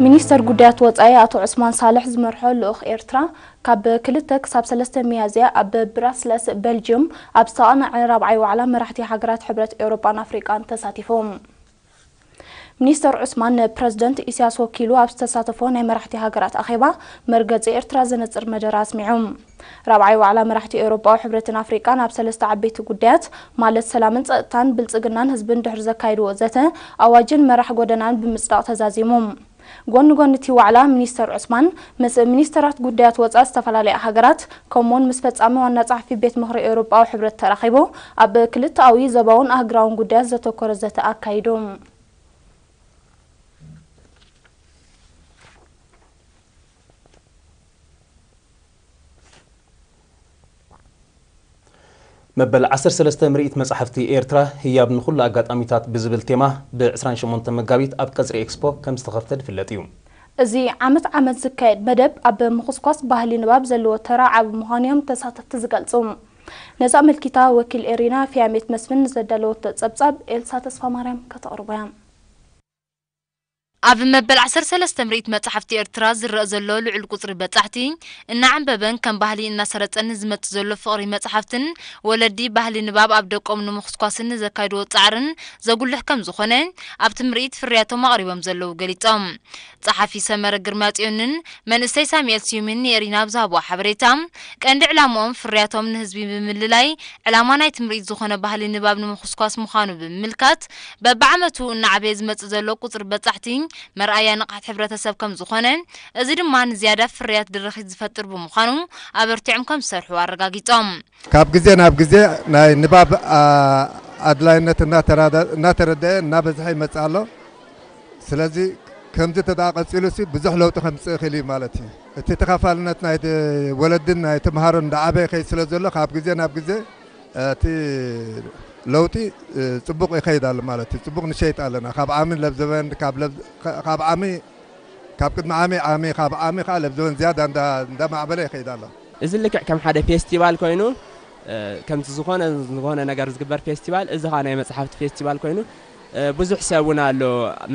ሚኒስተር ጉዳያት ወጻኢ ኣቶ ዑስማን ሳልሕ ዝመርሖ ልኡኽ ኤርትራ ካብ ክልተ ክሳብ ሰለስተ ሚያዝያ ኣብ ብራስለስ ቤልጅየም ኣብ ዝተቓነዐ ራብዓይ ዋዕላ መራሕቲ ሃገራት ሕብረት ኤውሮጳን ኣፍሪቃን ተሳቲፉ። ሚኒስተር ዑስማን ንፕረዚደንት ኢሳያስ ወኪሉ ኣብ ዝተሳተፎ ናይ መራሕቲ ሃገራት ኣኼባ መርገጺ ኤርትራ ዘነጽር መደረ ኣስሚዑ። ራብዓይ ዋዕላ መራሕቲ ኤውሮጳዊ ሕብረትን ኣፍሪቃን ኣብ ሰለስተ ዓበይቲ ጉዳያት ማለት ሰላምን ጸጥታን ብልጽግናን ህዝብን ድሕሪ ዘካየድዎ ዘተ ኣዋጅን መራሕ ጎደናን ብምጽዳቕ ተዛዚሙ። ጎኒ ጎኒ እቲ ዋዕላ ሚኒስተር ዑስማን ምስ ሚኒስተራት ጉዳያት ወጻኢ ዝተፈላለያ ሃገራት ከምኡውን ምስ ፈጻሚ ዋና ጸሓፊ ቤት ምኽሪ ኤውሮጳዊ ሕብረት ተራኺቡ ኣብ ክልተኣዊ ዞባውን ኣህጉራውን ጉዳያት ዘተኮረ ዘተ ኣካይዱ። መበል ዓሰርተ ሰለስተ ምርኢት መጻሕፍቲ ኤርትራ ህያብ ንኹሉ ኣጋጣሚታት ብዝብል ቴማ ብ ዕስራን ሸሞንተን መጋቢት ኣብ ቀጽሪ ኤክስፖ ከም ዝተኸፍተ ዝፍለጥ እዩ። እዚ ዓመት ዓመት ዝካየድ መደብ ኣብ ምኹስኳስ ባህሊ ንባብ ዘለዎ ተራ ዓቢ ምዃኑ እዮም ተሳተፍቲ ዝገልጹ። ነዚ ኣመልኪታ ወኪል ኤሪና ፊያሜት መስፍን ንዘዳለወቶ ጸብጻብ ኤልሳ ተስፋማርያም ከተቕርቦ እያ። ኣብ መበል ዓሰርተ ሰለስተ ምርኢት መጻሕፍቲ ኤርትራ ዝረኣ ዘሎ ልዑል ቁጽሪ በጻሕቲ፣ እናዓንበበን ከም ባህሊ እናሰረጸን ንዝመጽእ ዘሎ ፍቕሪ መጻሕፍትን ወለዲ ባህሊ ንባብ ኣብ ደቆም ንምኹስኳስን ንዘካይድዎ ጻዕርን ዘጉልሕ ከም ዝኾነ ኣብቲ ምርኢት ፍርያቶም ኣቕሪቦም ዘለዉ ገሊጾም። ጸሓፊ ሰመረ ግርማጽዮንን መንእሰይ ሳሙኤል ስዩምን ንኤሪና ኣብ ዝሃብዎ ሓበሬታ፣ ቀንዲ ዕላምኦም ፍርያቶም ንህዝቢ ብምልላይ ዕላማ ናይቲ ምርኢት ዝኾነ ባህሊ ንባብ ንምኹስኳስ ምዃኑ ብምምልካት፣ በብዓመቱ እናዓበየ ዝመጽእ ዘሎ ቁጽሪ በጻሕቲ መርኣያ ንቕሓት ሕብረተሰብ ከም ዝኾነ፣ እዚ ድማ ንዝያዳ ፍርያት ድርኺት ዝፈጥር ብምዃኑ ኣበርቲዖም ከም ዝሰርሑ ኣረጋጊጾም። ካብ ግዜ ናብ ግዜ ናይ ንባብ ኣድላይነት እናተረደአ እናበዝሐ ይመጽእ ኣሎ። ስለዚ ከምዚ እንተ ደኣ ቀጺሉ ሲ ብዙሕ ለውጢ ከምጽእ ይኽእል እዩ ማለት እዩ። እቲ ተኻፋልነት ናይ ወለድን ናይ ተምሃሮን እንዳዓበየ ይኸይድ ስለ ዘሎ ካብ ግዜ ናብ ግዜ እቲ ለውጢ ጽቡቕ ይኸይድ ኣሎ ማለት እዩ። ጽቡቕ ንሸይጥ ኣለና። ካብ ዓሚ ለብ ዘበን ካብ ዓሚ ካብ ቅድሚ ዓሚ ዓሚ ካብ ዓሚ ከዓ ለብ ዘበን ዝያዳ እንዳማዕበለ ይኸይድ ኣሎ። እዚ ልክዕ ከም ሓደ ፌስቲቫል ኮይኑ ከምቲ ዝኾነ ዝኾነ ነገር ዝግበር ፌስቲቫል እዚ ኸዓ ናይ መፅሓፍቲ ፌስቲቫል ኮይኑ ብዙሕ ሰብ እውን ኣሎ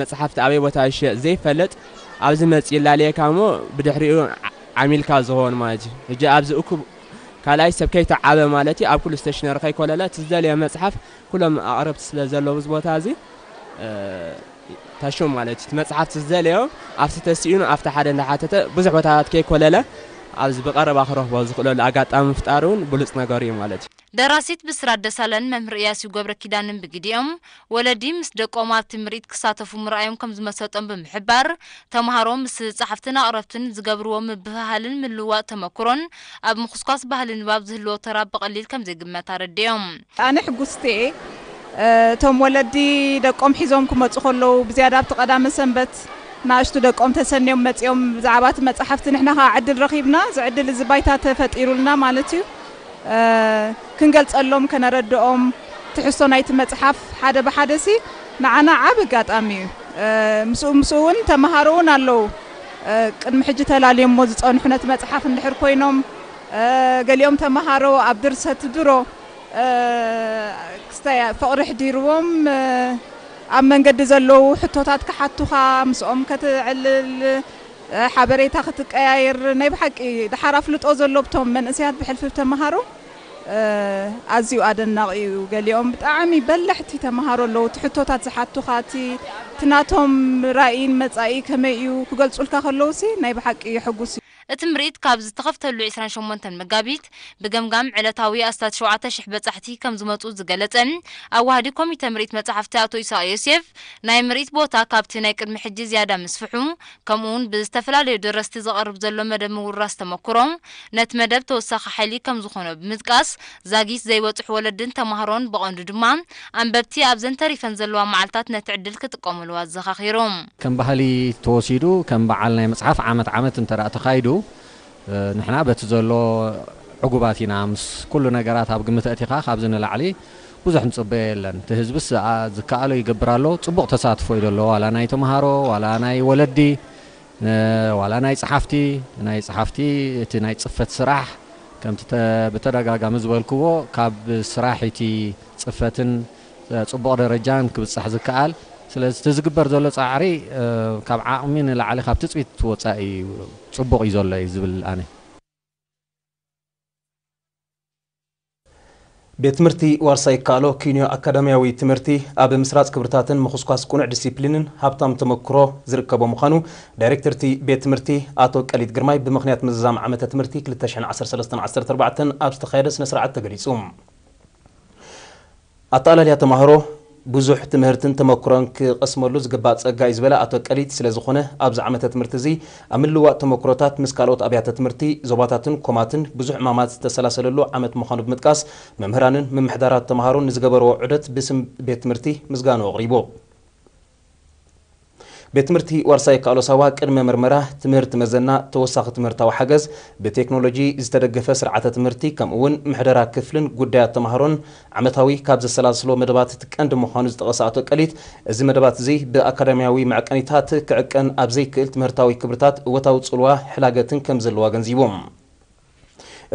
መፅሓፍቲ ኣበይ ቦታ ይሸጥ ዘይፈልጥ ኣብዚ መፂኡ ላለየካ እሞ ብድሕሪኡ ዓሚልካ ዝኸውን ማለት እዩ። ሕጂ ኣብዚ እኩብ ካልኣይ ሰብ ከይተዓበ ማለት እዩ ኣብ ኩሉ ስቴሽነሪ ከይኮለለ እቲ ዝደለዮ መፅሓፍ ኩሎም ኣቕረብቲ ስለ ዘለዉ እዚ ቦታ እዚ ተሹም ማለት እዩ። እቲ መፅሓፍቲ ዝደለዮ ኣብቲ ተሲኡ ኣብቲ ሓደ እንዳሓተተ ብዙሕ ቦታታት ከይኮለለ ኣብዚ ብቐረባ ክረኽቦ ዝኽእለሉ ኣጋጣሚ ምፍጣር እውን ብሉፅ ነገር እዩ ማለት እዩ። ደራሲት ብስራት ደሳለን መምህር እያሱ ገብረ ኪዳንን ብግዲኦም፣ ወለዲ ምስ ደቆም ኣብቲ ምርኢት ክሳተፉ ምርኣዮም ከም ዝመሰጦም ብምሕባር፣ ተምሃሮ ምስ ጸሓፍትን ኣቕረብትን ዝገብርዎ ምብህሃልን ምልውዋጥ ተመኩሮን ኣብ ምኹስኳስ ባህሊ ንባብ ዝህልዎ ተራ ብቐሊል ከም ዘይግመት ኣረዲኦም። ኣነ ሕጉስቲ እየ። እቶም ወለዲ ደቆም ሒዞም ክመፁ ከለዉ ብዝያዳ ኣብቲ ቀዳመ ሰንበት ንኣሽቱ ደቆም ተሰንዮም መፂኦም ብዛዕባ እቲ መፅሓፍቲ ንሕና ከዓ ዕድል ረኺብና እዚ ዕድል እዚ ባይታ ተፈጢሩልና ማለት እዩ። ክንገልፀሎም ከነረድኦም ትሕዝቶ ናይቲ መፅሓፍ ሓደ ብሓደ ሲ ንዓና ዓብ ኣጋጣሚ እዩ። ምስኡ ምስኡ እውን ተምሃሮ እውን ኣለዉ ቅድሚ ሕጂ ተላልዮሞ ዝፀንሑ ነቲ መፅሓፍ እንድሕር ኮይኖም ገሊኦም ተምሃሮ ኣብ ድርሰት ድሮ ክስታይ ፍቕሪ ሕዲርዎም ኣብ መንገዲ ዘለዉ ሕቶታት ክሓቱኻ ምስኦም ከትዕልል ሓበሬታ ክትቀያየር ናይ ብሓቂ ደሓር ኣፍልጦ ዘሎ ብቶም መንእሰያት ብሕልፊ ተምሃሮ ኣዝዩ ኣደናቒ እዩ። ገሊኦም ብጣዕሚ በላሕቲ ተምሃሮ ኣለዉ። እቲ ሕቶታት ዝሓቱኻ እቲ እቲ ናቶም ራእይን መጻኢ ከመይ እዩ ክገልጹልካ ከለዉ ሲ ናይ ብሓቂ የሐጉስ እዩ። እቲ ምርኢት ካብ ዝተኸፍተሉ ዕስራን ሸሞንተን መጋቢት ብገምጋም ዕለታዊ ኣስታት ሸውዓተ ሽሕ በጻሕቲ ከም ዝመጹ ዝገለጸ ኣዋህዲ ኮሚተ ምርኢት መጻሕፍቲ ኣቶ ኢሳቕ ዮሴፍ፣ ናይ ምርኢት ቦታ ካብቲ ናይ ቅድሚ ሕጂ ዝያዳ ምስፍሑ፣ ከምኡውን ብዝተፈላለዩ ደረስቲ ዝቐርብ ዘሎ መደብ ምውራስ ተመኩሮ፣ ነቲ መደብ ተወሳኺ ሓይሊ ከም ዝኾኖ ብምጥቃስ፣ ዛጊት ዘይበጽሑ ወለድን ተማሃሮን ብቐንዱ ድማ ኣንበብቲ ኣብዘን ተሪፈን ዘለዋ መዓልታት ነቲ ዕድል ክጥቀሙሉ ኣዘኻኺሩ። ከም ባህሊ ተወሲዱ ከም በዓል ናይ ምጽሓፍ ዓመት ዓመት እንተ ደኣ ተኻይዱ ንሕና በቲ ዘሎ ዕጉባት ኢና። ምስ ኩሉ ነገራት ኣብ ግምት ኣእቲኻ ካብዚ ንላዕሊ ብዙሕ ንጽበዮ የለን። እቲ ህዝብስ ዝከኣሎ ይገብር ኣሎ። ጽቡቕ ተሳትፎ እዩ ዘሎ። ዋላ ናይ ተምሃሮ ዋላ ናይ ወለዲ ዋላ ናይ ጸሓፍቲ ናይ ጸሓፍቲ እቲ ናይ ጽፈት ስራሕ ከምቲ ብተደጋጋሚ ዝበልክዎ ካብ ስራሕ እቲ ጽፈትን ጽቡቕ ደረጃን ክብጻሕ ዝከኣል ስለዚ እቲ ዝግበር ዘሎ ጻዕሪ፣ እ፣ ካብ ዓቕሚ ንላዕሊ፣ ካብ ትጽቢት ወጻኢ እዩ፣ ጽቡቕ እዩ ዘሎ እዩ ዝብል ኣነ። ቤት ትምህርቲ ዋርሳይ ይከኣሎ ኪንዮ ኣካዳሚያዊ ትምህርቲ ኣብ ምስራጽ ክብርታትን ምኹስኳስ ቅኑዕ ዲሲፕሊንን ሃብታም ተመክሮ ዝርከቦ ምዃኑ ዳይሬክተር እቲ ቤት ትምህርቲ ኣቶ ቀሊት ግርማይ ብምኽንያት ምዝዛም ዓመተ ትምህርቲ ክልተ ሽሕን ዓሰርተ ሰለስተን ዓሰርተ ኣርባዕተን ኣብ ዝተኻየደ ስነ ስርዓት ተገሊጹ። ኣተኣላልያ ተማሃሮ ብዙሕ ትምህርትን ተመክሮን ክቐስመሉ ዝግባእ ጸጋ እዩ ዝበለ ኣቶ ቀሊት፣ ስለ ዝኾነ ኣብዚ ዓመተ ትምህርቲ እዚ ኣብ ምልውዋጥ ተመክሮታት ምስ ካልኦት ኣብያተ ትምህርቲ፣ ዞባታትን ኮማትን ብዙሕ ዕማማት ዝተሰላሰለሉ ዓመት ምዃኑ ብምጥቃስ፣ መምህራንን ምምሕዳራት ተማሃሮን ንዝገበርዎ ዑደት ብስም ቤት ትምህርቲ ምስጋንኡ ኣቕሪቡ። ቤት ትምህርቲ ዋርሳይ ካሎ ሳዋ ቅድመ መርመራ፣ ትምህርቲ መዘና፣ ተወሳኺ ትምህርታዊ ሓገዝ፣ ብቴክኖሎጂ ዝተደገፈ ስርዓተ ትምህርቲ፣ ከምኡ እውን ምሕደራ ክፍልን ጉዳያት ተማሃሮን ዓመታዊ ካብ ዘሰላስሎ መደባት እቲ ቀንዲ ምዃኑ ዝጠቐሰ ኣቶ ቀሊት፣ እዚ መደባት እዚ ብኣካዳሚያዊ መዕቀኒታት ክዕቀን ኣብ ዘይክእል ትምህርታዊ ክብርታት እወታዊ ጽልዋ ሕላገትን ከም ዘለዎ ኣገንዚቡ።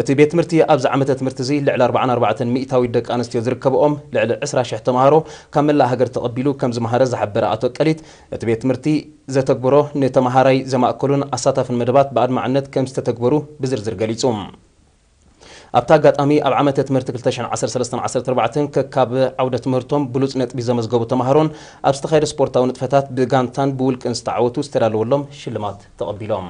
እቲ ቤት ትምህርቲ ኣብዚ ዓመተ ትምህርቲ እዚ ልዕሊ ኣርባዓን ኣርባዕተን ሚእታዊት ደቂ ኣንስትዮ ዝርከብኦም ልዕሊ ዕስራ ሽሕ ተምሃሮ ካብ መላእ ሃገር ተቐቢሉ ከም ዝመሃረ ዝሓበረ ኣቶ ቀሊት፣ እቲ ቤት ትምህርቲ ዘተግብሮ ንተምሃራይ ዘማእከሉን ኣሳታፍን መደባት ብኣድማዕነት ከም ዝተተግበሩ ብዝርዝር ገሊጹ። ኣብቲ ኣጋጣሚ ኣብ ዓመተ ትምህርቲ ክልተ ሽሕን ዓሰርተ ሰለስተን ዓሰርተ ኣርባዕተን ከካብ ዓውደ ትምህርቶም ብሉጽ ነጥቢ ዘመዝገቡ ተምሃሮን ኣብ ዝተኻየደ ስፖርታዊ ንጥፈታት ብጋንታን ብውልቅን ዝተዓወቱ ዝተዳለወሎም ሽልማት ተቐቢሎም።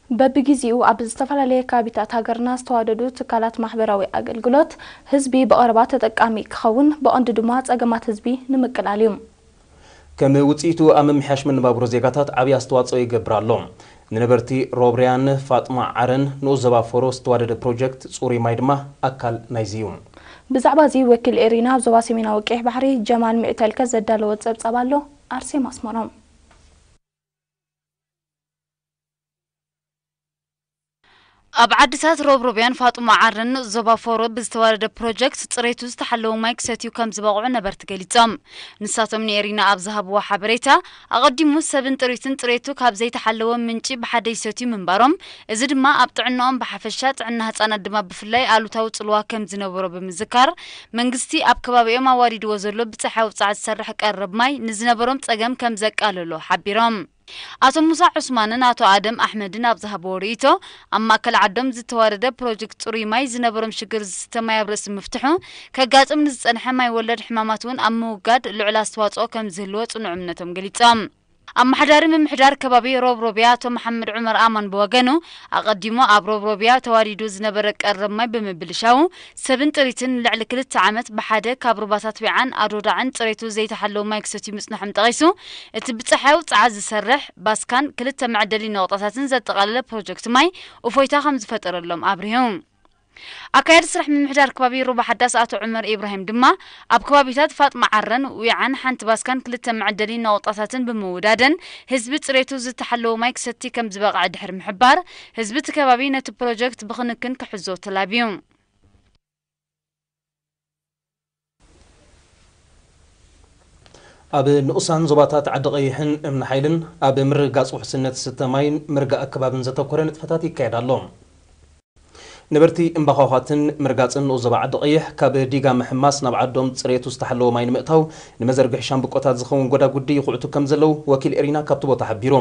በብግዜኡ ኣብ ዝተፈላለየ ከባቢታት ሃገርና ዝተዋደዱ ትካላት ማሕበራዊ ኣገልግሎት ህዝቢ ብቐረባ ተጠቃሚ ክኸውን ብቐንዱ ድማ ጸገማት ህዝቢ ንምቅላል እዩ። ከም ውጽኢቱ ኣብ ምምሕያሽ መነባብሮ ዜጋታት ዓብዪ ኣስተዋጽኦ ይገብር ኣሎ። ንነበርቲ ሮብርያን ፋጥማ ዓረን ንኡስ ዞባ ፎሮ ዝተዋደደ ፕሮጀክት ጽሩይ ማይ ድማ ኣካል ናይዚ እዩ። ብዛዕባ እዚ ወኪል ኤሪና ኣብ ዞባ ሰሜናዊ ቀይሕ ባሕሪ ጀማል ሚዕተልከ ዘዳለወ ጸብጻብ ኣሎ። ኣርሴማ ኣስመሮም። ኣብ ዓድታት ሮብሮብያን ፋጡማ ዓረን ዞባ ፎሮ ብዝተዋደደ ፕሮጀክት ጽሬቱ ዝተሓለወ ማይ ክሰትዩ ከም ዝበቕዑ ነበርቲ ገሊጾም። ንሳቶም ንኤሪና ኣብ ዝሃብዎ ሓበሬታ፣ ኣቐዲሙ ሰብን ጥሪትን ጽሬቱ ካብ ዘይተሓለወ ምንጪ ብሓደ ይሰትዩ ምንባሮም፣ እዚ ድማ ኣብ ጥዕናኦም ብሓፈሻ፣ ጥዕና ህጻናት ድማ ብፍላይ ኣሉታዊ ጽልዋ ከም ዝነበሮ ብምዝካር፣ መንግስቲ ኣብ ከባቢኦም ኣዋሪድዎ ዘሎ ብጸሓይ ውጽዓት ዝሰርሕ ቀረብ ማይ ንዝነበሮም ጸገም ከም ዘቃለሎ ሓቢሮም። ኣቶ ሙሳ ዑስማንን ኣቶ ኣደም ኣሕመድን ኣብ ዝሃብዎ ርእይቶ፣ ኣብ ማእከል ዓዶም ዝተዋደደ ፕሮጀክት ጽሩይ ማይ ዝነበሮም ሽግር ዝስተ ማይ ኣብ ርእሲ ምፍትሑ፣ ከጋጥም ንዝጸንሐ ማይ ወለድ ሕማማት እውን ኣብ ምውጋድ ልዑል ኣስተዋጽኦ ከም ዝህልዎ ጽኑዕ እምነቶም ገሊጾም። ኣመሓዳሪ ምምሕዳር ከባቢ ሮብሮብያ ኣቶ መሓመድ ዑመር ኣማን ብወገኑ፣ ኣቐዲሙ ኣብ ሮብሮብያ ተዋዲዱ ዝነበረ ቀረብ ማይ ብምብልሻው፣ ሰብን ጥሪትን ንልዕሊ ክልተ ዓመት ብሓደ ካብ ሩባታት ዊዓን ኣዶዳዕን ጽሬቱ ዘይተሓለወ ማይ ክሰትዩ ምጽንሖም ጠቒሱ፣ እቲ ብጸሓይ ውጽዓት ዝሰርሕ ባስካን ክልተ መዐደሊ ነቑጣታትን ዘጠቓለለ ፕሮጀክት ማይ እፎይታ ከም ዝፈጠረሎም ኣብሪሁ። ኣካያዲ ስራሕ ምምሕዳር ከባቢ ሩባ ሓዳስ ኣቶ ዑመር ኢብራሂም ድማ፣ ኣብ ከባቢታት ፋጥማ ዓረን ዊዓን ሓንቲ ባስካን ክልተ መዐደሊ ነቑጣታትን ብምውዳደን ህዝቢ ጽሬቱ ዝተሓለወ ማይ ክሰቲ ከም ዝበቕዐ ድሕሪ ምሕባር፣ ህዝቢ እቲ ከባቢ ነቲ ፕሮጀክት ብክንክን ክሕዞ ተላብዩ። ኣብ ንኡሳን ዞባታት ዓዲ ቀይሕን እምኒ ሓይልን ኣብ ምርግጋጽ ውሕስነት ዝስተ ማይን ምርጋእ ኣከባብን ዘተኮረ ንጥፈታት ይካየድ ኣሎ። ነበርቲ እምባዃዃትን ምርጋጽን ንኡስ ዞባ ዓዲ ቀይሕ ካብ ዲጋ ምሕማስ ናብ ዓዶም ጽሬቱ ዝተሓለወ ማይ ንምእታው ንመዘርግሒ ሻምብቆታት ዝኸውን ጎዳጉዲ ይኹዕቱ ከም ዘለዉ ወኪል ኤሪና ካብቲ ቦታ ሓቢሩ።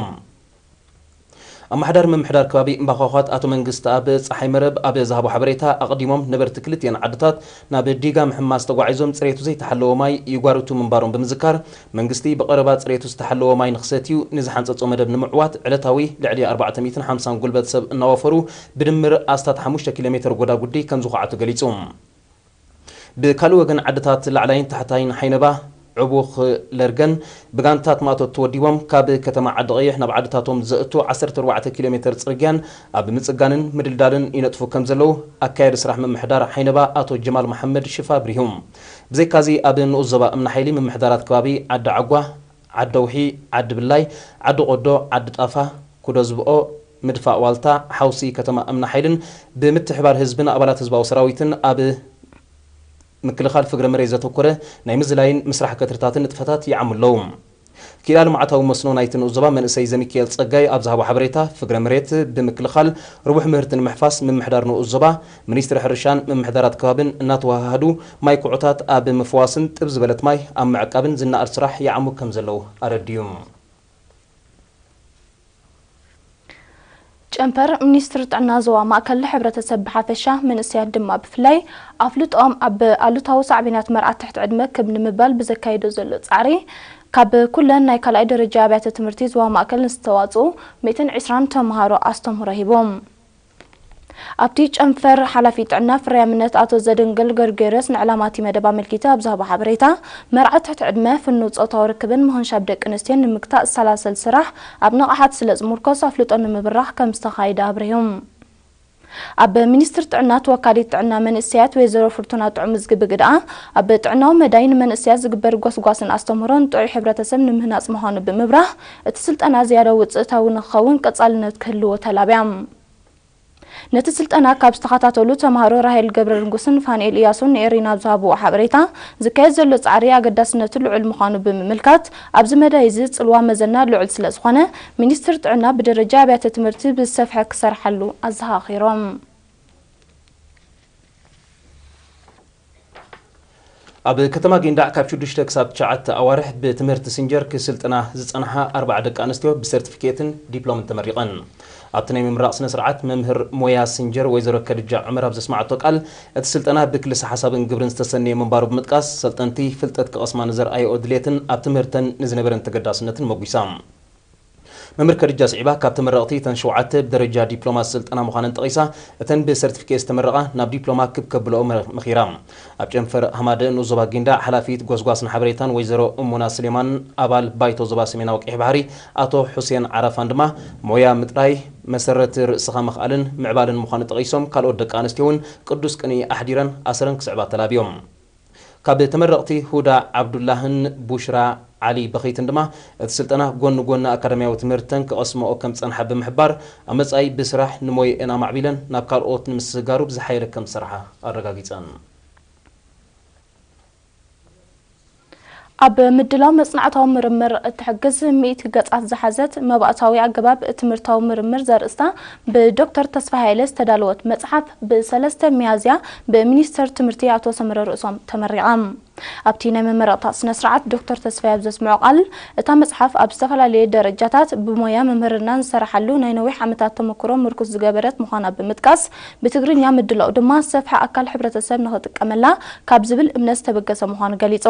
ኣመሓዳሪ ምምሕዳር ከባቢ እምባዃዃት ኣቶ መንግስቲ ኣብ ጸሓይ መረብ ኣብ ዝሃቦ ሓበሬታ፣ ኣቐዲሞም ነበርቲ ክልቲኤን ዓድታት ናብ ዲጋ ምሕማስ ተጓዒዞም ጽሬቱ ዘይተሓለወ ማይ ይጓርቱ ምንባሮም ብምዝካር፣ መንግስቲ ብቐረባ ጽሬቱ ዝተሓለወ ማይ ንኽሰትዩ ንዝሓንጸጾ መደብ ንምዕዋት ዕለታዊ ልዕሊ ኣርባዕተ ሚእትን ሓምሳን ጉልበት ሰብ እናወፈሩ ብድምር ኣስታት ሓሙሽተ ኪሎ ሜተር ጎዳጉዲ ከም ዝኹዓቱ ገሊጹ። ብካልእ ወገን ዓድታት ላዕላይን ታሕታይን ሓይነባ፣ ዕቡኽ ለርገን ብጋንታት ማእቶት ተወዲቦም ካብ ከተማ ዓዲ ቀይሕ ናብ ዓድታቶም ዘእቱ ዓሰርተ ኣርባዕተ ኪሎ ሜተር ጽርግያን ኣብ ምጽጋንን ምድልዳልን ይነጥፉ ከም ዘለዉ ኣካያዲ ስራሕ ምምሕዳር ሓይነባ ኣቶ ጀማል መሓመድ ሽፋ ኣብሪሁ። ብዘይካዚ ኣብ ንኡስ ዞባ እምኒ ሓይሊ ምምሕዳራት ከባቢ ዓዲ ዓጓ፣ ዓዲ ኣውሒ፣ ዓዲ ብላይ፣ ዓዲ ቆዶ፣ ዓዲ ጣፋ፣ ኩዶ ዝብኦ፣ ምድፋእ ዋልታ፣ ሓውሲ ከተማ እምኒ ሓይልን ብምትሕባር ህዝብን ኣባላት ህዝባዊ ሰራዊትን ኣብ ምክልኻል ፍግረ መሬት ዘተኮረ ናይ ምዝላይን ምስራሕ ቀትርታትን ንጥፈታት ይዓሙ ኣለዉ። ክኢላ ልምዓታዊ መስኖ ናይቲ ንኡስ ዞባ መንእሰይ ዘሚካኤል ጸጋይ ኣብ ዝሃቦ ሓበሬታ፣ ፍግረ መሬት ብምክልኻል ርቡሕ ምህርቲ ንምሕፋስ ምምሕዳር ንኡስ ዞባ፣ ሚኒስትሪ ሕርሻን ምምሕዳራት ከባብን እናተወሃሃዱ ማይ ኩዖታት ኣብ ምፍዋስን ጥብ ዝበለት ማይ ኣብ ምዕቃብን ዝነኣድ ስራሕ ይዓሙ ከም ዘለዉ ኣረድዩ። ጨንፈር ሚኒስትሪ ጥዕና ዞባ ማእከል ሕብረተሰብ ብሓፈሻ መንእሰያት ድማ ብፍላይ ኣፍልጦኦም ኣብ ኣሉታዊ ሳዕቤናት መርዓት ትሕቲ ዕድመ ክብ ንምባል ብዘካየዶ ዘሎ ጻዕሪ ካብ ኩለን ናይ ካልኣይ ደረጃ ኣብያተ ትምህርቲ ዞባ ማእከል ንዝተዋጽኡ ሚእትን ዕስራን ተምሃሮ ኣስተምህሮ ሂቦም። ኣብቲ ጨንፈር ሓላፊ ጥዕና ፍርያምነት ኣቶ ዘደንገል ገርጌረስ ንዕላማ እቲ መደብ ኣመልኪቱ ኣብ ዝሃቦ ሓበሬታ፣ መርዓ ትሕቲ ዕድመ፣ ፍኑው ጾታዊ ርክብን ምኽንሻብ ደቂ ኣንስትዮን ንምግታእ ዝሰላሰል ስራሕ ኣብ ንቕሓት ስለ ዝምርኮስ ኣፍልጦ ንምብራኽ ከም ዝተኻየደ ኣብሪሆም። ኣብ ሚኒስትሪ ጥዕና ተወካሊት ጥዕና መንእሰያት ወይዘሮ ፍርቱና ጥዑም ዝግቢ ግድኣ፣ ኣብ ጥዕናዊ መዳይ ንመንእሰያት ዝግበር ጎስጓስን ኣስተምህሮን ጥዑይ ሕብረተሰብ ንምህናጽ ምዃኑ ብምብራህ፣ እቲ ስልጠና ዝያዳ ውጽእታዊ ንክኸውን ቀጻልነት ክህልዎ ተላብያ። ነቲ ስልጠና ካብ ዝተኸታተሉ ተምሃሮ ራሄል ገብረንጉስን ፋንኤል እያሱን ንኤሪና ኣብ ዝሃብዎ ሓበሬታ፣ ዝካየድ ዘሎ ጻዕሪ ኣገዳስነቱ ልዑል ምዃኑ ብምምልካት፣ ኣብዚ መዳይ እዚ ጽልዋ መዘና ልዑል ስለ ዝኾነ፣ ሚኒስትሪ ጥዕና ብደረጃ ኣብያተ ትምህርቲ ብዝሰፍሐ ክሰርሓሉ ኣዘኻኺሮም። ኣብ ከተማ ጊንዳዕ ካብ ሽዱሽተ ክሳብ ትሽዓተ ኣዋርሕ ብትምህርቲ ሲንጀር ክስልጥና ዝጸንሓ ኣርባዓ ደቂ ኣንስትዮ ብሰርቲፊኬትን ዲፕሎምን ተመሪቐን። ኣብቲ ናይ ምምራቕ ስነ ስርዓት መምህር ሞያ ሲንጀር ወይዘሮ ከድጃ ዑመር ኣብ ዘስማዓቶ ቃል፣ እቲ ስልጠና ብክልሰ ሓሳብን ግብርን ዝተሰነየ ምንባሩ ብምጥቃስ፣ ሰልጠንቲ ፍልጠት ክቐስማ ንዘርኣየኦ ድሌትን ኣብ ትምህርተን ንዝነበረን ተገዳስነትን መጒሳ። መምህር ከድጃ ስዒባ፣ ካብ ተመረቕቲ እተን ሸውዓተ ብደረጃ ዲፕሎማ ዝስልጠና ምዃነን ጠቒሳ፣ እተን ብሰርቲፊኬት ዝተመረቓ ናብ ዲፕሎማ ክብ ከብልኦ መ-፣ መኺራ። ኣብ ጨንፈር ሃማደ ንኡስ ዞባ ጊንዳዕ ሓላፊት ጎስጓስን ሓበሬታን ወይዘሮ እሙና ስሌማን ኣባል ባይቶ ዞባ ሰሜናዊ ቀይሕ ባሕሪ ኣቶ ሑሴን ዓራፋን ድማ፣ ሞያ ምጥራይ መሰረት ርእስኻ ምኽኣልን ምዕባልን ምዃኑ ጠቒሶም፣ ካልኦት ደቂ ኣንስትዮ እውን ቅዱስ ቅንኢ ኣሕዲረን ኣሰረን ክስዕባ ተላብዮም። ካብ ተመረቕቲ ሁዳ ዓብዱላህን ቡሽራ ዓሊ በኸይትን ድማ፣ እቲ ስልጠና ጎኒ ጎኒ ኣካዳሚያዊ ትምህርተን ክቐስምኦ ከም ዝጸንሓ ብምሕባር፣ ኣብ መጻኢ ብስራሕ ንሞየአን ኣማዕቢለን ናብ ካልኦት ንምስግጋሩ ብዝሓየለ ከም ዝሰርሓ ኣረጋጊጸን። ኣብ ምድላው መጽናዕታዊ ምርምር እትሕግዝ ሚእቲ ገጻት ዝሓዘት መባእታዊ ኣገባብ ትምህርታዊ ምርምር ዘርእስታ ብዶክተር ተስፋ ሃይለ ዝተዳለወት መጽሓፍ ብሰለስተ ሚያዝያ ብሚኒስተር ትምህርቲ ኣቶ ሰመረ ርእሶም ተመሪቓ። ኣብቲ ናይ መመረቕታ ስነ ስርዓት ዶክተር ተስፋይ ኣብ ዘስምዖ ቃል፣ እታ መጽሓፍ ኣብ ዝተፈላለየ ደረጃታት ብሞያ ምምህርና ዝሰራሓሉ ናይ ነዊሕ ዓመታት ተመክሮ ምርኩስ ዝገበረት ምዃና ብምጥቃስ፣ ብትግርኛ ምድላው ድማ ዝሰፍሐ ኣካል ሕብረተሰብ ንኽጥቀመላ ካብ ዝብል እምነት ዝተበገሰ ምዃኑ ገሊጹ።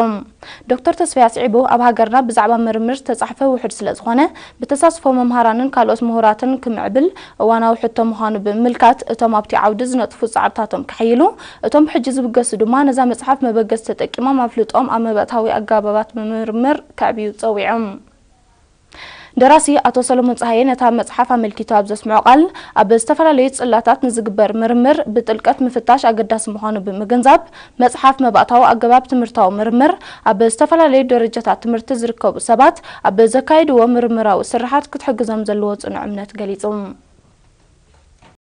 ዶክተር ተስፋይ ኣስዒቡ፣ ኣብ ሃገርና ብዛዕባ ምርምር ዝተጻሕፈ ውሑድ ስለ ዝኾነ፣ ብተሳትፎ መምሃራንን ካልኦት ምሁራትን ክምዕብል እዋናዊ ሕቶ ምዃኑ ብምምልካት፣ እቶም ኣብቲ ዓውዲ ዝነጥፉ ጻዕርታቶም ከሐይሉ፣ እቶም ብሕጂ ዝብገሱ ድማ ነዛ መጽሓፍ መበገሲ ተጠቂሞም ኣፍልጦኦም ኣብ መባእታዊ ኣገባባት ምርምር ከዕብዩ ጸዊዖም። ደራሲ ኣቶ ሰሎሞን ጸሃየ ነታ መጽሓፍ ኣመልኪቱ ኣብ ዘስምዖ ቃል፣ ኣብ ዝተፈላለዩ ጽላታት ንዝግበር ምርምር ብጥልቀት ምፍታሽ ኣገዳሲ ምዃኑ ብምግንዛብ፣ መጽሓፍ መባእታዊ ኣገባብ ትምህርታዊ ምርምር ኣብ ዝተፈላለዩ ደረጃታት ትምህርቲ ዝርከቡ ሰባት ኣብ ዘካየድዎ ምርምራዊ ስርሓት ክትሕግዞም ዘለዎ ጽኑዕ እምነት ገሊጹ።